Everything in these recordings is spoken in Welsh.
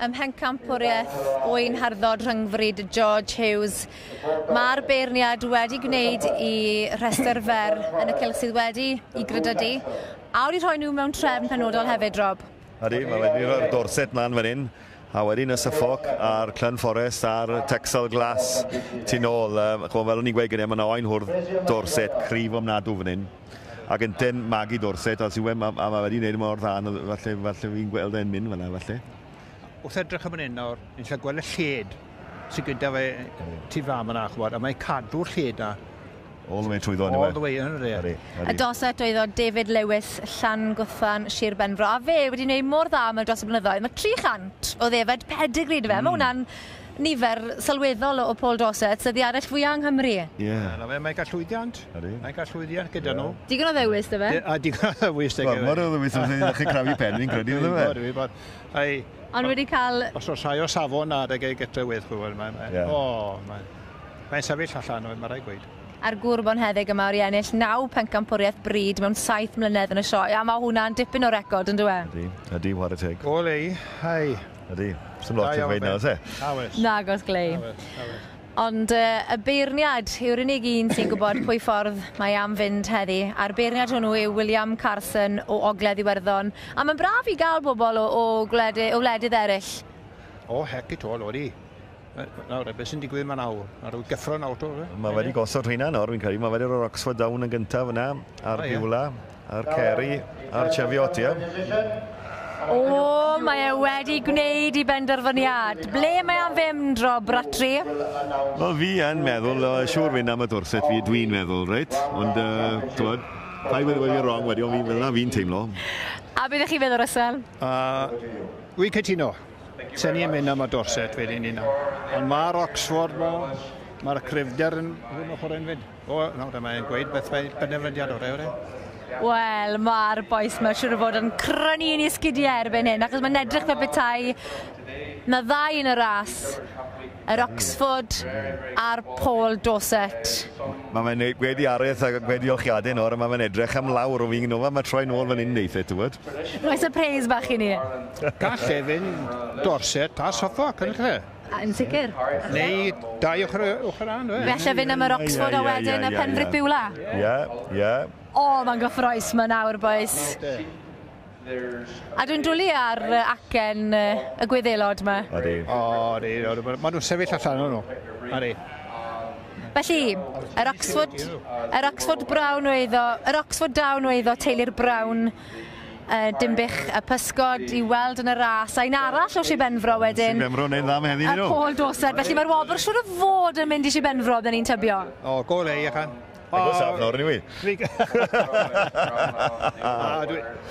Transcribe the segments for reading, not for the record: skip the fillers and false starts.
ym Mhencampwriaeth Oen Harddod Rhyngfrid George Hughes. Mae'r beirniad wedi gwneud i rhestr fer yn y cylch sydd wedi i grydydu, a wedi rhoi nhw mewn trefn penodol hefyd, Rob. Ydy, mae wedi rhoi'r Dorset mlaen fan hyn, a wedyn y Suffolk a'r Clun Forest a'r Texel Glass tu nôl. Ch'mo, fel o'n i'n gweud gyda, mae yna oen hwrdd Dorset cryf ofnadw fan hyn. Ac ynte'n magu Dorset, a, a mae wedi gwneud mor dda, falle fi'n gweld e'n mynd fan'na, falle. Wrth edrych am hyn nawr, ni'n lle gweld y lled sydd gyda fe tu fam yna, chwbod, a mae'n cadw'r lled na. All the way trwyddo. All the way, yn ydy. Y Dorset oedd o David Lewis, Llan Sir Benfro, a fe wedi gwneud mor dda mewn dros y blynyddoedd. Mae 300 o ddefed pedigree fe. Mae hwnna'n nifer sylweddol o Poll Dorset, sydd i arall fwyaf yng Nghymru. Ie. Yeah. Mae'n cael llwyddiant. Mae'n cael llwyddiant gyda nhw. Digon o ddewis, dy fe? A digon o ddewis, dy fe. Mor o ddewis, os ydych chi'n crafu pen, fi'n credu, dy fe. Ond wedi cael. Os oes rhai o safon na, dy gyda wedd, mae'n sefyll allan, mae'n rhaid gweud. A'r gŵr bonheddig yma wedi ennill 9 pencampwriaeth bryd mewn 7 mlynedd yn y sioe. A mae hwnna'n dipyn o record, yn dwi? Ydy, ydy, whare teg. Go lei, hai. Ydy, sy'n lot i'n gweud na, oes e? Nagos, Glei. Ond y beirniad yw'r unig un sy'n gwybod pwy ffordd mae am fynd heddi. A'r beirniad hwnnw yw William Carson o Ogledd Iwerddon. A mae'n braf i gael bobl o wledydd eraill. O, hec i tôl, odi. Nawr, beth sy'n digwydd ma nawr? Mae rhyw gyffro nawr, to? Mae wedi gosod rheina nawr, fi'n credu. Mae wedi rhoi'r Oxford Down yn gyntaf yna, a'r Beulah, a'r Kerry, a'r Cheviot, ie. O, mae e wedi gwneud i benderfyniad. Ble mae am fynd, Rob Rattray? Wel, fi yn meddwl, siŵr fynd am y Dorset fi, dwi'n meddwl, reit? Ond, ti'n paid wedi wedi wrong wedi, ond fi'n fel na fi'n teimlo. A beth ych chi'n feddwl, Russell? Wy'n cytuno. Sen i'n mynd am y Dorset wedyn ni nawr. Ond mae'r Oxford, mae'r cryfder yn rhywun ochr yn fyd. O, nawr mae'n gweud beth mae benderfyniad o'r e. Wel, mae'r bois yma siŵr o fod yn crynu yn ei sgidiau erbyn hyn, achos mae'n edrych fel petai na ddau yn y ras, yr Oxford a'r Poll Dorset. Mae fe'n gweud i araith a gweud diolchiadau nawr, a mae fe'n edrych am lawr o fi'n gwybod, mae troi nôl fan hyn neith e, ti'n gwybod? Rhoi surprise bach i ni. Gall e fynd Dorset a Suffolk, yn lle? Yn sicr. Neu dau ochr an, we. Felly fynd am yr Oxford a wedyn y Penfrith Beulah. Ie, ie. O, mae'n gyffrous ma nawr, bois. A dwi'n dwlu ar acen y Gwyddelod yma. Odi. O, odi. Maen nhw'n sefyll allan o'n nhw. Odi. Felly, yr Oxford Brown oedd o, yr Oxford Down oedd o teulu'r Brown, Dimbych y Pysgod i weld yn y ras. A un arall o Sir Benfro wedyn. Sir Benfro wneud dda am heddi nhw. Y Poll Dorset. Felly mae'r wobr siŵr o fod yn mynd i Sir Benfro, bydden ni'n tybio. O, go lei, achan. Go saf nawr, anyway.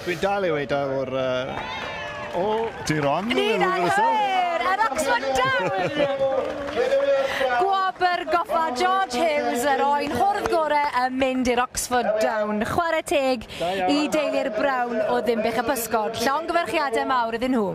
Dwi'n dal i weid o'r. Ti'n wrong? Ni'n anghywir! Yr Oxford Down! Gwobr goffa George Hughes, yr oen hwrdd gore yn mynd i'r Oxford Down. Chwarae teg i deulu'r Brown o Ddinbych y Pysgod. Llongyfarchiadau mawr iddyn nhw.